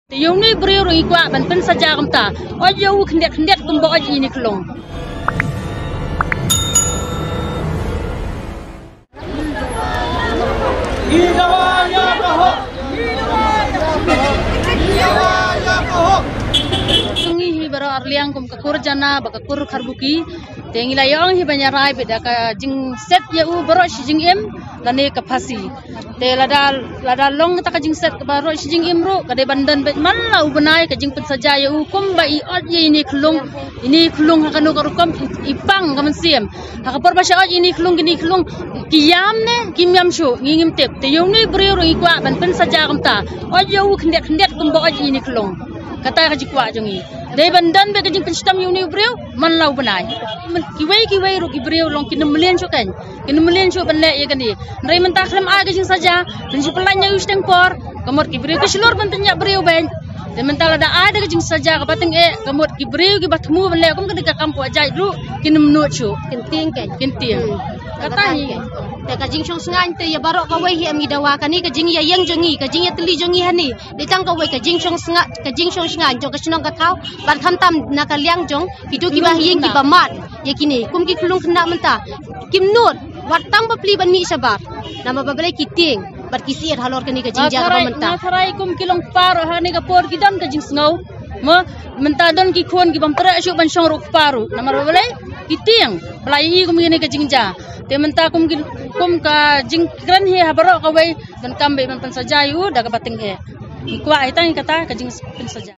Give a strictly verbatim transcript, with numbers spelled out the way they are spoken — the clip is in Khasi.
Te ïa une u briew ruh ngi kwah ban pynsaja kumta. Ot ïa u khyndiat khyndiat kumba ot ïa ine i khlung. Ngi hi baroh arliang kum ka kur Jana bad ka kur Kharbuki. Te ngi la ïa ong hi ban ïa rai beit da ka jingset ïa u baroh shi jingim lane ka phasi. Te lada, lada long kata ka jingset kaba baroh shi jingim ruh, ka dei ban don beit man la u bnai ka jingpynsaja ïa u kumba i ot ïa ine i khlung, ine i khlung ha kano ka rukom i, i pang ka mynsiem. Ha ka por ba sha ot ine i khlung, kine i khlung ki ïam ne kim ïam shuh, ngi ngim tip. Te ïa une u briew ruh ngi kwah ban pynsaja kumta. Ot ïa u khyndiat khyndiat kumba ot ïa ine i khlung. Kata ka jingkwah jong ngi. Dei ban don beit ka jingpynshitom ïa une u briew man la u bnai. Kiwei kiwei ruh ki briew long kin ym mlien shuh kein. Kin ym mlien shuh ban leh ïa kane. Hynrei mynta khlem ai ka jingsaja, phin shu pynlait ïa u shiteng por. Ka mut ki briew ki shlur ban pynïap briew beit. Te mynta lada ai da ka jingsaja kaba tyngeh, ka mut ki briew kiba thmu ban leh kum kane ka kam pua jait ruh kin ym nud shuh. Kin tieng kein. Kin tieng. Hmm. Kata hi. Te ka jingshong shngaiñ te ïa baroh kawei hi em ngi dawa kane ka jingïaïeng jong ngi, ka jingïatylli jong ngi hangne. Dei tang kawei ka jingshong shngaiñ, ka jingshong shngaiñ jong ka shnong ka thaw. Bad khamtam na ka liang jong kito kiba ïeng kiba mad ïa kine kum ki khlung khynnah mynta. Kim nud wat tang bapli ban mih shabar. Namar ba balei ki tieng bad ki syier halor kane ka jingjia kaba mynta. Nga tharai kum ki long kpa ruh hangne ka por ki don ka jingsngew. Mo, mynta don ki khun ki bym treh shuh ban shong ruh kpa ruh. Namar ba balei ki tieng. Ba la ïohi kum kane ka jingjia. Te mynta kum ki, kum ka jingkren hi ha baroh kawei, donkam beit ban pynsaja ïa u da kaba tyngeh. Ngi kwah hi tang kata ka jingpynsaja.